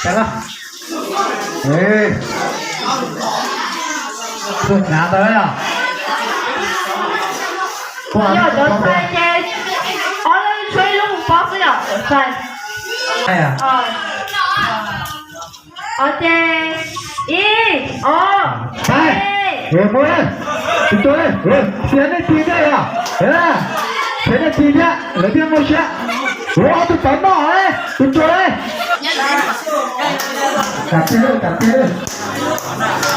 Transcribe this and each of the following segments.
Tag lawm. Tuaj hnyav ntawd yog. Yog cov ntxhais ces ob leeg tshuab ib lub mus paub xwb yom, ntxhais. Ob ces ib ob. Mus, tus tuag, xiav nej tig thiab yom, xiav nej tig thiab lawv thiaj muaj siab. Ua ob tug tod noj, tus tuag. Kam tiag, kam tiag.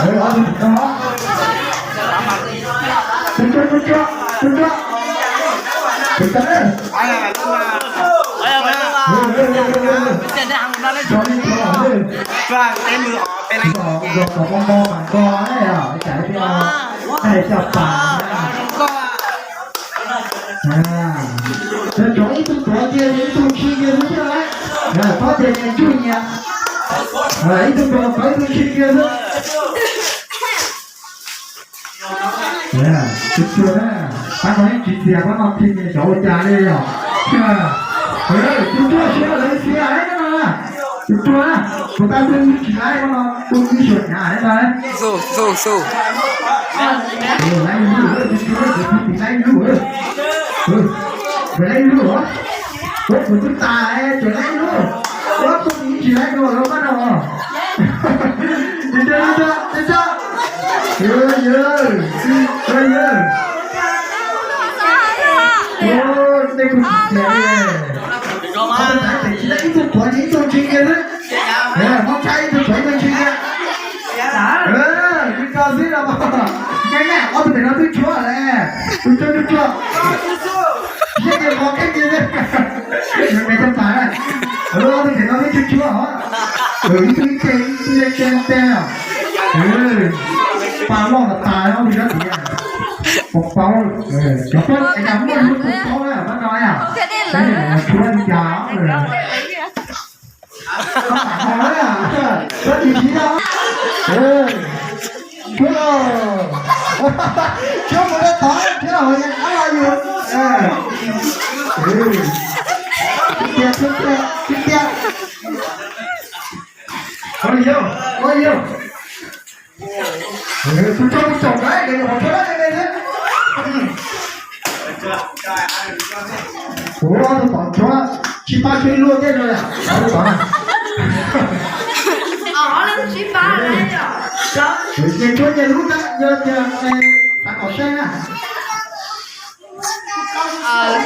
Ob tug tod noj. Tus tuag, tus tuag, tus tuag. Tus tuag. Los kom koj noj mas nko, cas tias hais cov pas. Tsuav ib tug tuav kiag, ib tug ntshis kiag xwb thiab lauj. Paub tias nyias ntsuj nyias. Ib tug tuav, ib tug ntshis kiag xwb. Tus tuag na, pab no yeej tsis txias, pab no thiaj nyias xyov ua cas li yom. Tus tuag siab lawv xiav no. Tus tuag na, kuv tab twb tsis laib pab no, kuv tsis xyuam hnyav li ntag. Laib lub, tus tuag, kuv tsis laib lub. Laib lub, kuv twb tas, tseem laib lub. Kuv tsis laib lub, lub pab no. Tus tuag, tus tuag, tus tuag. Yawg, yawg, yawg. Tej kuv tsis txias li. Ob tug ntawd ces tsis laib ib tug tuav ces ib tug ntshis kiag xwb. Hmoob Thaib ib tug tuav ib tug ntshis kiag. Li ko xwb los. Nyob nyob ob tug pem no twb tshuab lawm. Tus tshuab tus tshuab. Seb ces qhov keeb cia xwb. Nws me txog tas na. Ob tug pem no twb tshuab tshuab os. Ib tug ib teg ib tug ib teg os. Pas loj los tas ob tug sab tid. Pom paub, cov poj es cas muaj lub pom paub na pab no yom. Tshuab li cas. Koj tam ho na, koj tsis siv no. Tshuab, tshuab mus rau tod, tshuab hauv yeej qab los yus. Tiag tiag, tiag tiag. Ua li yog, ua li yog. Tus tso tus tsaum na, ces yus qhov tshuab dab tsi me thiab. Ua tus tom tshuab tsis pab tshuab ib lub thiab no yom, tus tom na. Ces tshuab nyias lub na, yog tias xav kom saib na.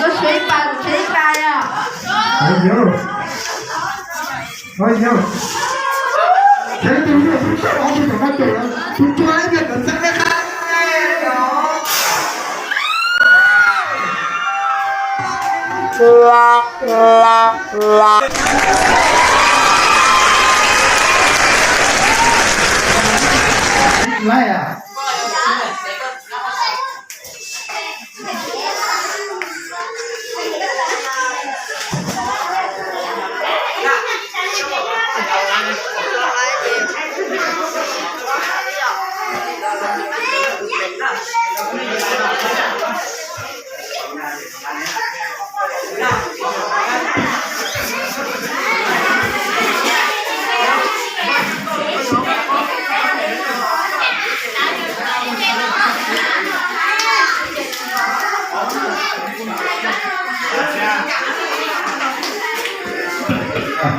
Koj tshuab ib pas, kuv tshuab ib pas yom. Ua li yog. Saib tus yog tus tsaum, tus tsaum no caum, tus tsaum ib yam kom txeeb nej qab. Laib a.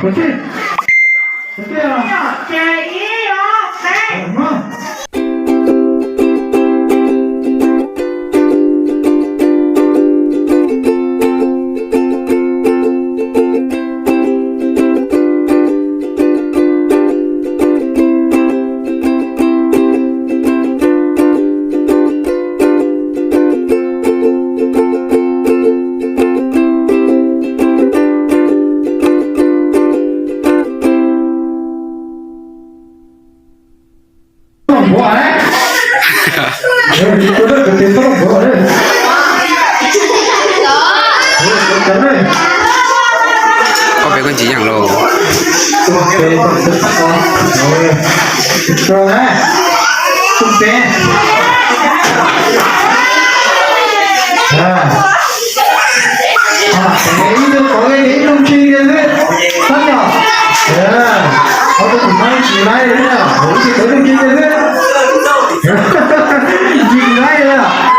Kuv tij, kuv tij, ces ib ob peb. Ob peb koj tsis yeej lauj. Tus pem, tus pem, tus pem. Ib tug qhov ib tug ntsis li xwb, sab yom. Qhov tus tus no tsis laib li na, hauv tsis tawv tug ci li na. Tsis laib li na.